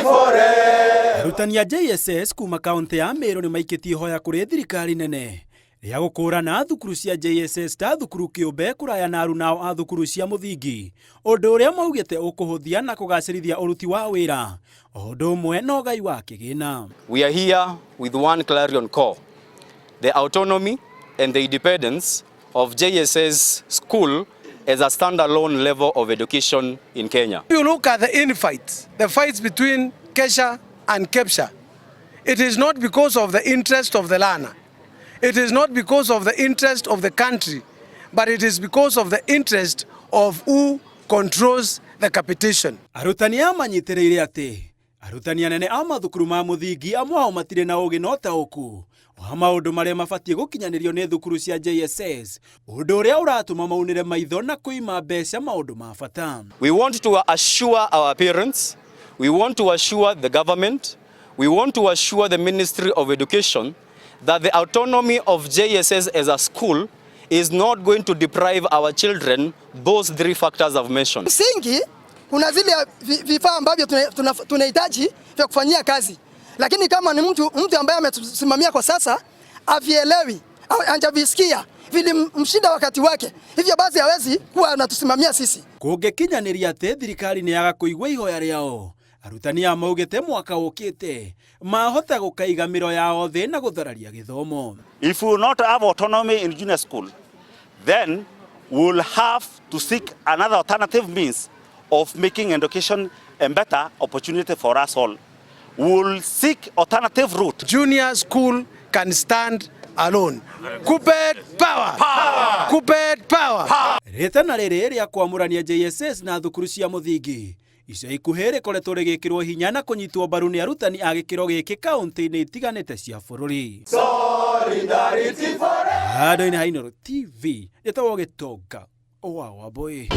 Forever. Arutani a JSS kuma kaunti ya Meru nĩ maikĩtie ihoya kũrĩ thirikari nene rĩa gũkũrana thukuru cia JSS ta thukuru kĩũmbe kũraya na arunao a thukuru cia mũthingi, ũndũ ũrĩa maugĩte ũkũhũthia na kũgacĩrithia ũruti wa wĩra o ũndũ ũmwe na ũgai wa kĩgĩna. We are here with one clarion call: the autonomy and the independence of JSS school as a standalone level of education in Kenya. If you look at the infights, the fights between KESHA and KEPSHA, it is not because of the interest of the learner. It is not because of the interest of the country, but it is because of the interest of who controls the capitation. Arutani aya manyitĩrĩire atĩ arutani anene a mathukuru ma mũthingi amwe ao matirĩ na ũgĩ na ũtaũku wa maũndũ marĩa mabatiĩ gũkinyanĩrio nĩ thukuru cia JSS, ũndũ ũrĩa ũratũma maunĩre maitho na kũima mbeca maũndũ ma bata. We want to assure our parents, we want to assure the government, we want to assure the Ministry of Education that the autonomy of JSS as a school is not going to deprive our children those three factors I've mentioned. Msingi kuna zile vifaa ambavyo tunahitaji vya kufanyia kazi, lakini kama ni mtu ambaye ametusimamia kwa sasa avielewi, hajavisikia, vilimshinda wakati wake, hivyo basi hawezi kuwa anatusimamia sisi. Kũngĩkinyanĩria atĩ thirikari nĩ yaga kũigua ihoya rĩao, arutani aya maugĩte mwaka ũkĩte mahota gũkaiga mĩro yao thĩ na gũthararia gĩthomo. If we will not have autonomy in junior school, then we will have to seek another alternative means of making education a better opportunity for us all. We will seek alternative route. Junior school can stand alone. KUPPET power! Power! KUPPET power! Rĩtana rĩrĩ rĩa kwamũrania JSS na thukuru cia mũthingi ica ikuhĩ rĩkoretwo rĩgĩkĩrwo hinya na kũnyitwo mbaru nĩ arutani a gĩkĩro gĩkĩ kaunti-inĩ itiganĩte cia bũrũri. Solidarity forever. Handũ-inĩ ha Inooro TV, njĩtagwo Gĩtonga wa Wambui.